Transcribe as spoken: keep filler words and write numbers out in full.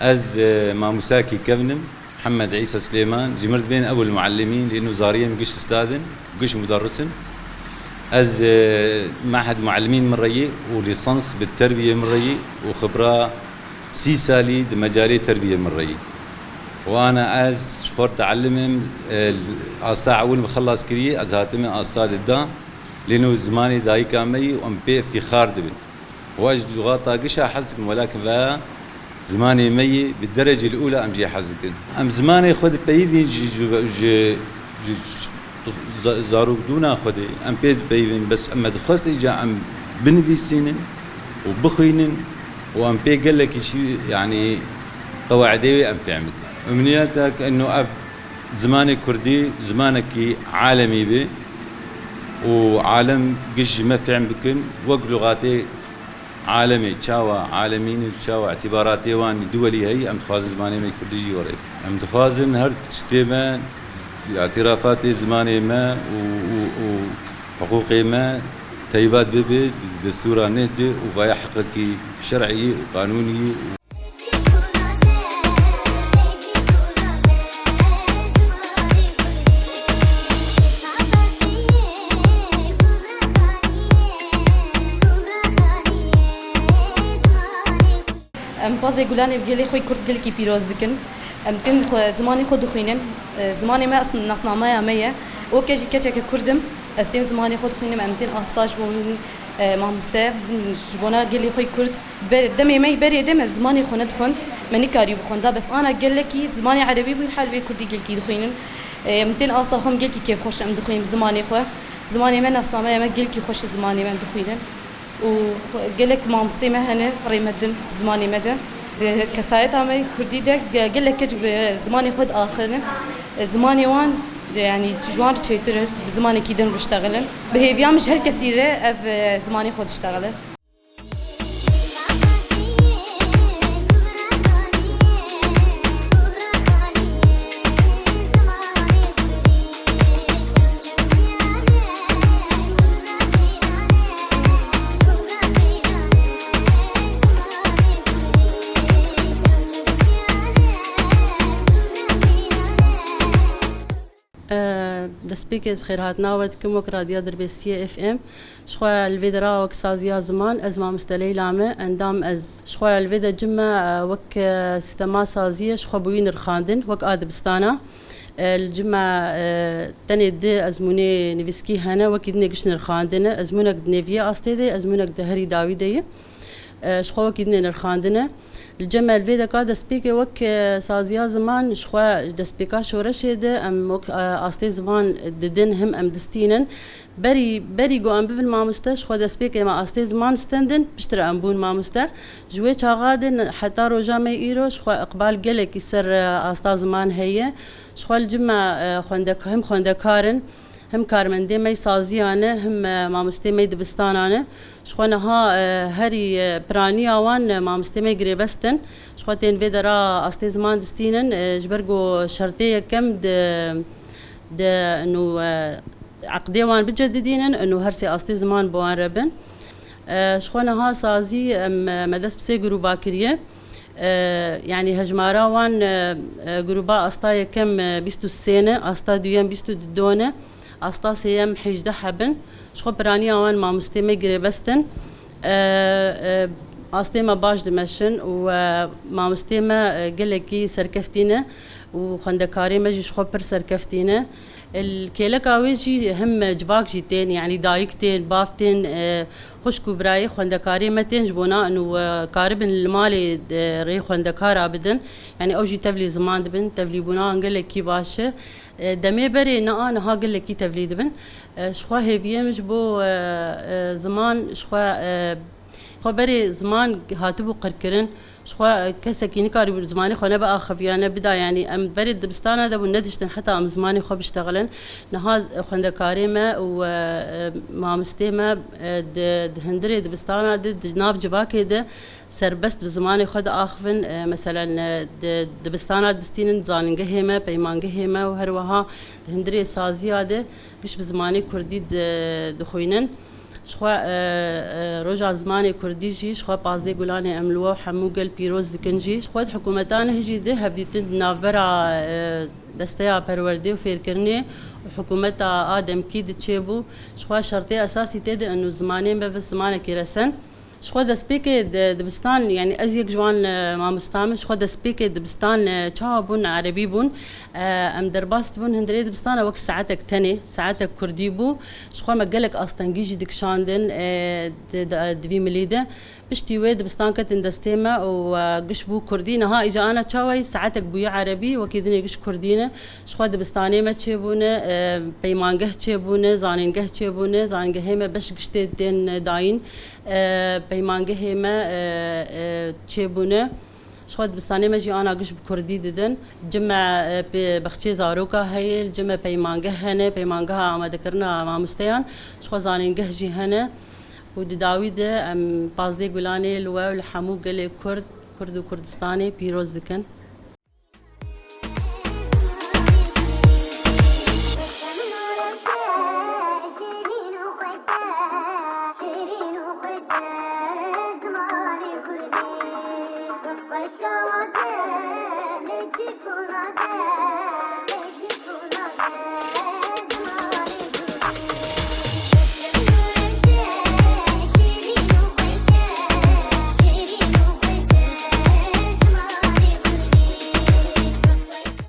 Ez, e, mamostekî kevn im, Mihemed Îsa Silêman, ji mir dibên ew il muellimîn, lê nû zariyê min giş ustad in, giş muderris in. Ez, e, mehed muellimîn min re yî û lîsans bi terbiyê min re yî û xibra sî salî di mecalê terbiyê min re yî. Û ana ez ji xwe re dielim im, e, asta ewil min xelas kirî, ez hatime asta di da, lê nû zimanê dayika me yî û em pê îftîxar dibin. Û ez ji lugata gişa hez dikim, welakin ve zimanê me yî bi derecê li ûla em jê hez dikin. Em zimanê xwe dipeyivîn ji, ji, ji, ji za-, zarokdûna xwe de em pê dipeyivîn, bes em me dixwest îca em binivîsînin û bixwînin û em pê gelekî çi, yanî qewaidê wê em fêm bikin. Umniyeta ke eno ev zimanê kurdî zimanekî alemî be û alem giş ji me fêm bikin, wek lugatê alemê çawa alemî ne, çawa îtîbaratê wan duwelî heyî, em dixwazin zimanê me kurdî jî were. Em dixwazin her tiştê me, îtîrafatê zimanê me û, û, û hiqûqê me teybat bibe, di destûra ne de û vaya heqekî şer'î û qanûnî û Em pazê gulanê bi gelê xwe kurd gelkî pîroz dikin. Em tên xwe, zimanê xwe dixwînin. E, zimanê me nas-, nasnameya me ye. Weke jî keçeke kurd im. Ez tên zimanê xwe dixwînim. Em tên asta ji bo min, e, mamoste, ji bona gelê xwe kurd. Be-, demê me berê de me bi zimanê xwe nedixwend. Me nikarî bixwenda. Bes ana gelekî zimanê erebî bû, hal wê kurdî gelkî dixwînin. E, em tên asta xwe em gelkî kêfxweş em dixwînin bi zimanê xwe. Zimanê me nasnameya me gelkî xweş e zimanê me em dixwînin. Û xwe-, gelek mamosteyê me hene rê me din zimanê me de. Di kesayeta me kurdî de ge-, gelek keç bi zimanê xwe diaxivin. Zimanê wan, yanî ji wan re çêtir e, bi zimanekî din biştexilin. Bi hêviya min ji her kesî re ev, e, zimanê xwe diştexile. Destpêkê xêrhatina we dikim wek Radyoya Dirbêsiyê F M. Ji xwe li vê dera wek saziya ziman, ez mamoste Leyla me, endam ez. Ji xwe li vê de cim me, e, wek, e, sîstema saziyê ji xwe bûyî nirxandin, wek a dibistana. E, li cim me, e, tenê di ezmûnê nivîskî hene, wekî dinê giş nirxandine. Ezmûnek di nêviyê astê de ye, ezmûnek di herî dawî de ye. E, ji xwe wekî dinê nirxandine. Li cem me li vê deka destpêkê wek, e, saziya ziman ji xwe destpêka şoreşê de em wek, e, astê ziman didin, him em distînin. Berî, berî ku em bivin mamoste, ji xwe destpêkê me astê ziman stendin, piştre em bûn mamoste. Ji wê çaxa de heta roja me îro ji xwe iqbal gelekî ser, e, asta ziman heye. Ji xwe li cim me, e, xwendek-, him xwendekar in, him karmendê me yê saziya ne, him, e, mamostê me yê dibistana ne. Ji xwe niha, e, herî, e, piraniya wan, e, mamostê me yê girêbest in. Ji xwe tên vê dera astê ziman distînin, e, ji ber ku şertê yekem di, di, nû, e, eqdê wan bicedidînin, nû her sê astê ziman bi wan re bin. E, ji xwe niha sazî, em, me dest bi sê grûba kiriye. E, yanî hejmara wan, e, e, grûba asta yekem, e, bîst û sê ne, asta duyem bîst û du ne, asta sêyem hêjdeh hebin. Ji xwe piraniya wan mamostê me girêbest in. E, e, astê me baş dimeşin û, e, mamostê me, e, gelekî serkeftî ne û xwendekarê me jî ji xwe pir serkeftî ne. Li kêleka wê jî him civak jî tên, yanî dayik tên, bav tên, e, xwişk û birayê xwendekarê me tên ji bona û, e, karibin li malê, e, rê xwendekara bidin. Yanî ew jî tevlî ziman dibin, tevlîbûna wan gelekî baş e. E, demê berê niha, niha gelekî tevlî dibin. E, ji xwe hêviyê min ji bo, e, e, ziman, ji xwe, e, xwe berê ziman hatibû qirkirin. Ji xwe kesekî nikaribû zimanê xwe nebiaxiviya, nebida, yanî em berê dibistana de bûn nediştin heta em zimanê xwe biştexilin. Niha xwendekarê me û, e, e, mamostê me, e, di, di hundirê dibistana de, di nav civakê de serbest bi zimanê xwe diaxivin. E, meselen, e, di dibistana distînin, zanîngehê me, peymangehê me û her wiha di hundirê saziya de giş bi zimanê kurdî di-, dixwînin. Jixwe, e, e, roja zimanê kurdî jî, jixwe pazdeh Gulanê em li we û hemû gel pîroz dikin jî. Jixwe di hikûmeta neh jî di hevdîtin di navbera, e, desteya perwerdê û fêrkirinê û hikûmeta a demkî di çêbû. Jixwe şertê esasî tê de û zimanê me bi zimanekî resen. Jixwe destpêkê di dibistan, yanî ez yek ji wan, e, mamosta me, jixwe destpêkê dibistan, e, çawa bûn, erebî bûn. E, em derbas dibûn hundirê dibistana wek saetek tenê, saetek kurdî bû. Jixwe me gelek astengî jî dikişandin, e, di, di, di vî milî de. Piştî wê dibistan ketin destê me û, e, giş bû kurdî. Niha îja ana çawayî saetek bûye erebî, wekî dinê giş kurdî ne. Jixwe dibistanê me çêbûne, e, peymangeh çêbûne, zanîngeh çêbûne, zanîngehê me beş giştê tên dayîn, e, peymangehê me, e, e, çêbûne. Jixwe dibistanê me jî ana giş bi kurdî didin. Cime, e, pê-, bexçê zaroka heye, cime peymangeh hene, peymangeha amadekirina mamosteyan, jixwe zanîngeh jî hene. Û di dawî de em pazdeh Gulanê li we û li hemû gelê Kurd, Kurd û Kurdistanê pîroz dikin.